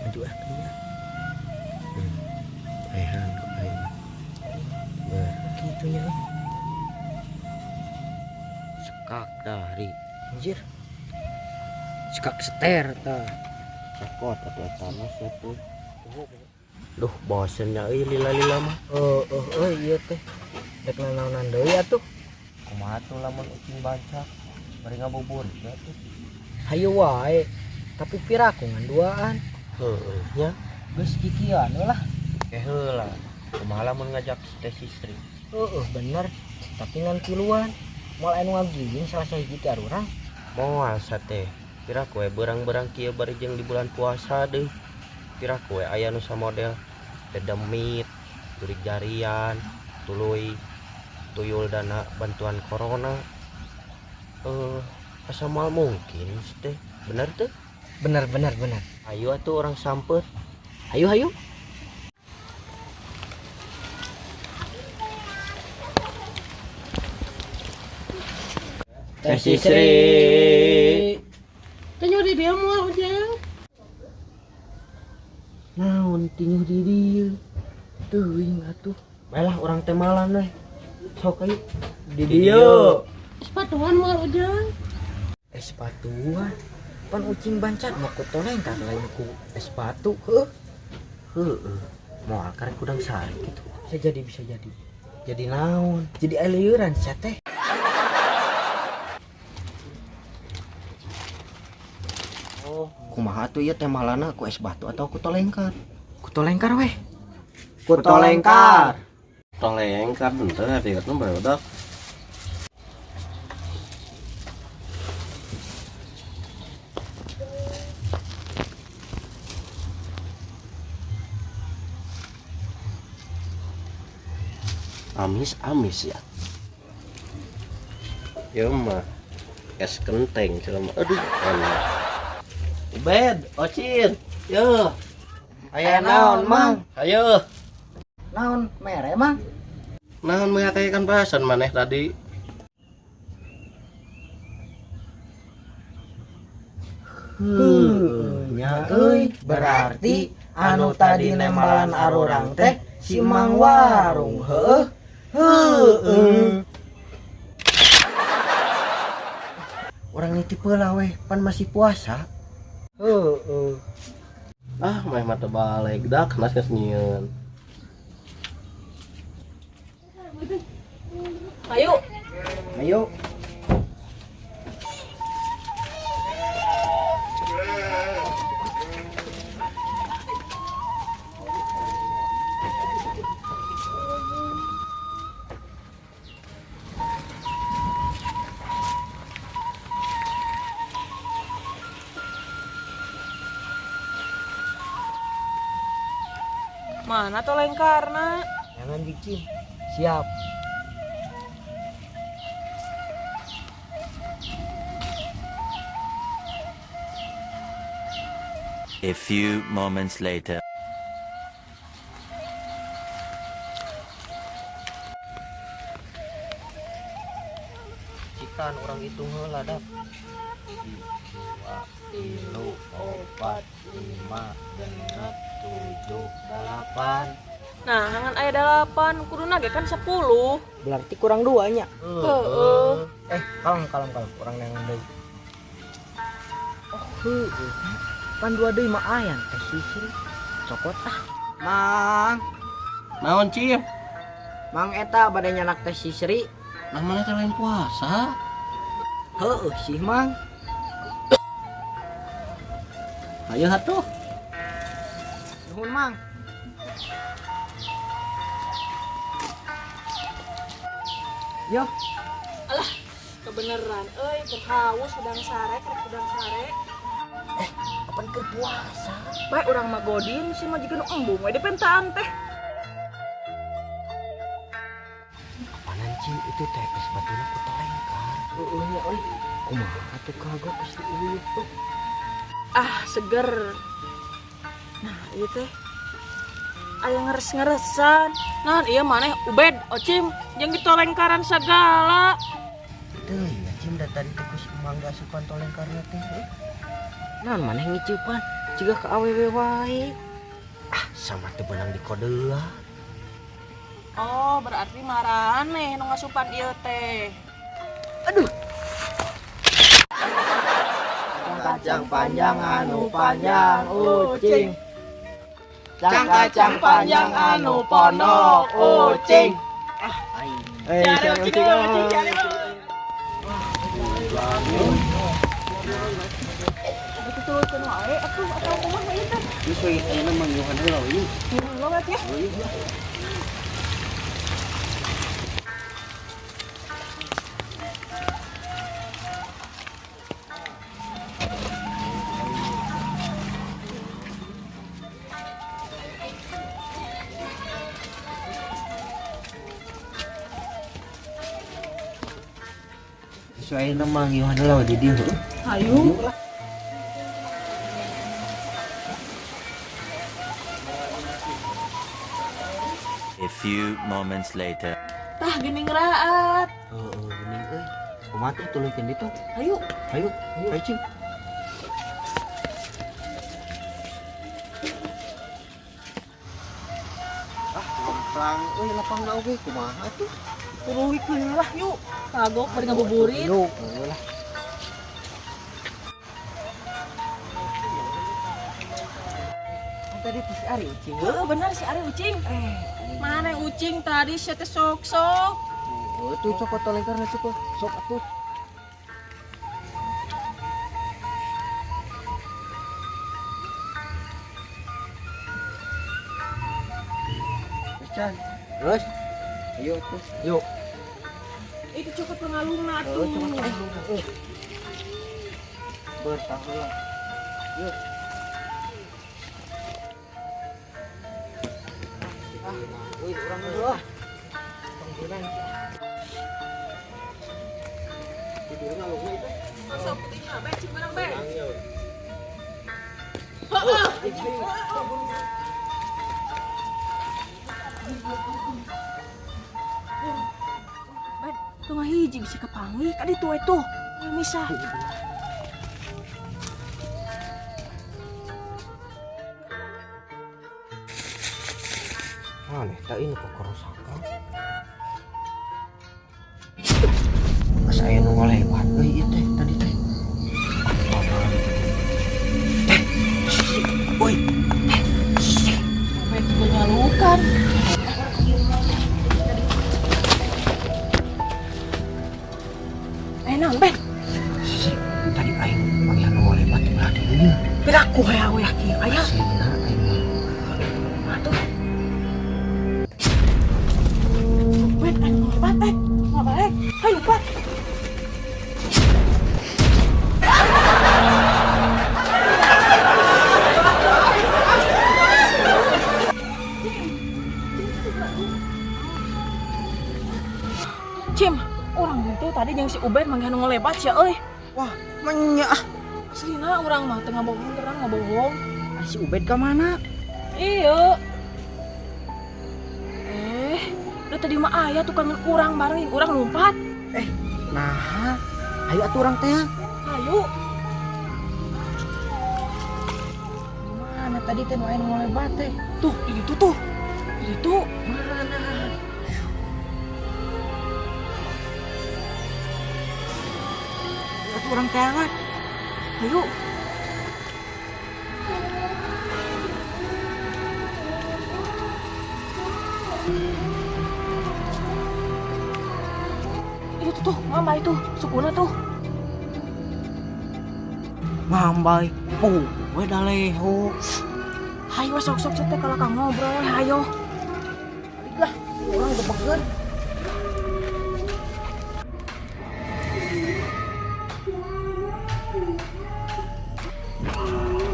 Maju ah kedua. Ehan ku aing. Ber. Kitu nya. Sekak dari. Anjir. Sekak seter tah. Cakot atuh eta mah sia tuh. Duh, bosen nya euy lila-lila mah. Oh, iya teh. Rek nanaonan deui atuh. Kumaha tuh lamun ucing bancak bari ngabuburit atuh. Hayu wae. Tapi piraku ngan duaan. Heueuh nya. Geus kikian lah. Heula. Kumaha lamun ngajak teh Sisri? Heeh, bener. Tapi ngan tiluan. Moal anu ngagiling salah sahiji ti arurang. Moal sate. Piraku we beurang-beurang kieu bari jeung di bulan puasa deui. Piraku we aya nu samodel dedemit, jurig jarian, tuluy tuyul dana bantuan corona. Asa moal mungkin teh. Bener teh? Bener, bener, bener. Ayo atuh orang samper. Ayo, ayo. Teh Sisri. Tinju di dieu moal ujang. Naon tinju di dieu? Teuing atuh. Baelah urang teh malan we. Sok ayo. Di dieu. Sepatuan moal ujang. Sepatuan. Pan ucing bancat mah ku tolengkar lain ku sepatu heuh. Heueuh. Moal karek kudang sare kitu. Bisa jadi, bisa jadi. Jadi naon? Jadi aleuran sia teh. Oh, kumaha tuh ieu teh malana ku es batu atau ku tolengkar? Ku tolengkar weh. Ku tolengkar. Tolengkar bener ya nu barudak. Amis-amis ya. Ya mah es kenteng selama aduh enak. Ubed, Ocin, yo. Aya naon, Mang? Ayo. Naon mere, Mang? Naon mengatakan bahasan maneh tadi? Heuh, nya euy, berarti anu tadi nembalan arurang teh si Mang Warung heueuh. Heueuh. Urang nitip heula weh, pan masih puasa. Heueuh. Ah, meh mata balik dak nas geus nyieun. Ayo. Ayo. Mana tolengkarna? Jangan bikin. Siap. A few moments later. Cikan orang hitung heula dak. 1, 2, 3, 4, 5, 6, 7, 8. Nah, hangan aya 8, kuduna ge kan 10. Berarti kurang 2 nya. Heeh. Kalem, kalem, kalem, urang neangan deui. Oh, heueuh. Pan 2 deui mah aya teh Sisri. Cokot ah. Mang. Naon, Cip? Mang eta bade nyanak teh Sisri. Nah, mana teh lain puasa? Heueuh sih, Mang. Ayo atuh. Nuhun, Mang. Yo. Alah, kebeneran euy, keur haus udang sare, keur udang sare. Kapan keur puasa? Bae urang mah godin sih mah jiga nu embung we dipentaan teh. Apanan cing itu teh es batuna ku tolengkar. Heueuh nya euy. Kumaha atuh kagok geus diuyuh tuh. Ah, seger. Nah, ieu teh aya ngeres-ngeresan. Nah, ieu maneh Ubed, Ocim, jeung ditolengkaran sagala. Teuing ya Cim da tadi teh ku si Emang gak asupan tolengkarna teh. Naon maneh ngiciupan? Ciga ka awewe wae. Ah, sama teu beunang dikodean. Oh, berarti maraneh nu ngasupan ieu teh. Aduh. Kacang panjang anu panjang ucing. Kacang panjang anu pondok ucing. Ah, aing. Cari ucing, ucing, cari. Betul wae atuh atau kumaha ieu teh? Geus we ayeuna mah nyuhan heula we. Heula we ya. Geus we ayeuna mah nyuhan heula we di dieu heuh. Hayu. A few moments later. Tah geuning raat. Heeh, geuning euy. Kumaha tuh tuluykeun ditu? Hayu. Hayu, hayu cing. Ah, lemplang euy lapangna oge kumaha tuh? Tuluykeun lah yuk. Kagok bari ngabuburit. Yuk, heueuh lah. Tadi si Ari ucing. Heeh, bener si Ari ucing. Mana ucing tadi sia teh sok-sok. Oh, tuh cokot tolengkarna cokot. Sok atuh. Terus, Chan. Terus. Ayo terus. Yuk. Itu cokot pengalungna atuh. Oh, cokot pengalungna. Bertahulah. Yuk. Wih, urang dulu ah. Panggilan. Tidurna lu itu. Sok putihna bae cing barang bae. Heeh. Ben, tengah hiji bisa kepanggih ka ditu we tuh. Misa. Aneh tak ini kok kerusakan. Mas aya nu ngalewat euy ieu teh tadi teh. Teh. Euy. Sampai nyalukan. Naon, Ben? Tadi aing manggih nu ngalewat di belah dieu. Piraku hayang we kieu aya. Aslina aing mah. Atuh. Ben, aing ngalewat, Ben. Ngabalik. Hayu, Pak. Cim, orang itu tadi yang si Ubed manggih nu ngelebat sia euy. Wah, menya ah. Aslina urang mah teu ngabohong, terang ngabohong. Ah, si Ubed ka mana? Iya. Udah tadi mah aya tukangan urang bareng urang lompat. Nah, ayo atuh urang teh. Ayo. Mana tadi teh nu aya nu ngalebat teh? Tuh, di ditu tuh. Di ditu. Mana? Atuh urang teh. Ayo. Itu tuh, mama itu, sukuna tuh. Ngambay, oh, we daleho. Hayo sok-sok teh kalau kang ngobrol, hayo. Lah, urang gebegeun.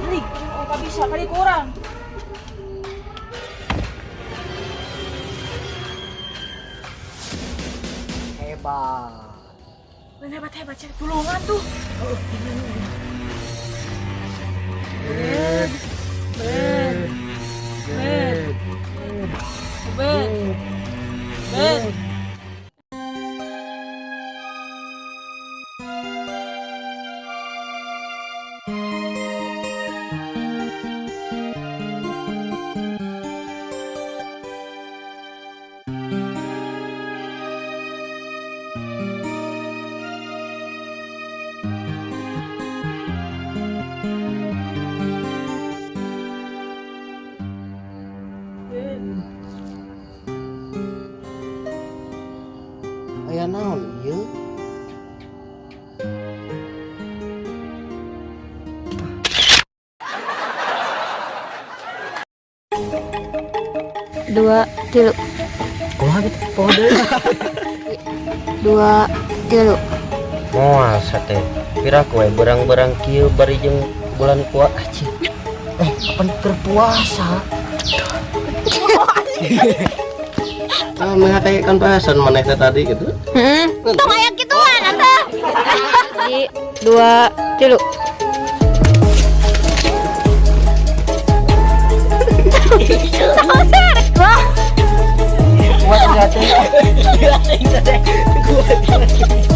Balik, oh gak bisa, kali kurang. Hebat. Hebat-hebat, cek tulungan tuh. Ben, Ben, Ben, Ben. 2 3. Kumaha gitu poho deui. 2 3. Moal sate. Piraku we berang-berang kieu bari jeung bulan puasa. Kapan keur puasa? Ah, meh kan bahasan maneh teh tadi gitu. Heeh. Tong aya kituan atuh. 1 2 3. Tong sarek wah. Kuat enggak teh? Kuat.